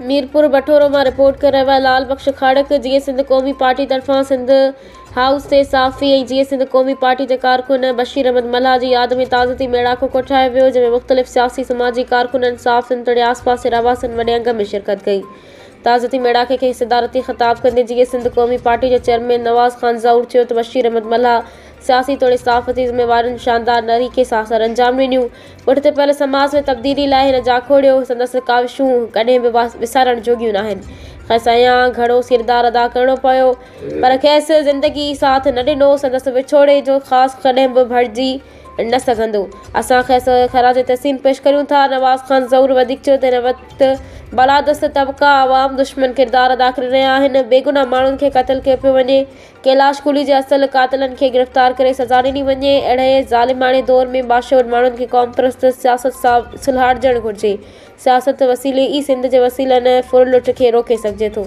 ميرپور بٺورو مان رپورٽ ڪري رهيو آهي لال بخش کاڙڪ، جيئي سنڌ قومي پارٽي طرفان سنڌ هائوس تي صحافي ۽ جيئي سنڌ قومي پارٽي جي ڪارڪن بشير احمد ملاح جي ياد ۾ تعزيتي ميڙاڪو ڪوٺايو ويو، جنهن ۾ مختلف سياسي سماجي ڪارڪنن، صحافين توڙي آس پاس جي رهواسين وڏي انگ ۾ شرڪت ڪئي. تعزيتي ميڙاڪي کي صدارتي خطاب ڪندي جيئي سنڌ قومي پارٽي جو چيئرمين نواز خان زئور چيو ته بشير احمد ملاح سياسي توڙي صحافتي ذميوارين شاندار نريقي سان سرانجام ڏنيون. پٺتي پيل سماج ۾ تبديلي لاء هن جاکوڙيو، سندس ڪاوشون ڪڏهن به وسارڻ جوڳيون ناهن. کيس اڃا گهڻو ڪردار ادا ڪرڻو پيو پر کيس زندگي ساٿ نه ڏنو، سندس وڇوڙي جو خاص ڪڏهن به ڀرجي نه سگهندو. اسان کيس خراج تحسين پيش ڪريون ٿا. نواز خان زئور وڌيڪ چيو ته هن وقت بالادست طبقا عوام دشمن ڪردار ادا ڪري رهيا آهن، بيگناهه ماڻهن کي قتل ڪيو پيو وڃي، ڪيلاش ڪولهي جي اصل قاتلن کي گرفتار ڪري سزا ڏني وڃي، اهڙي ظالماڻي دور ۾ باشعور ماڻهن کي قومپرست سياست سان سلهاڙجڻ گهرجي، سياست وسيلي ئي سنڌ جي وسيلن ڦرلٽ کي روڪي سگهجي ٿو.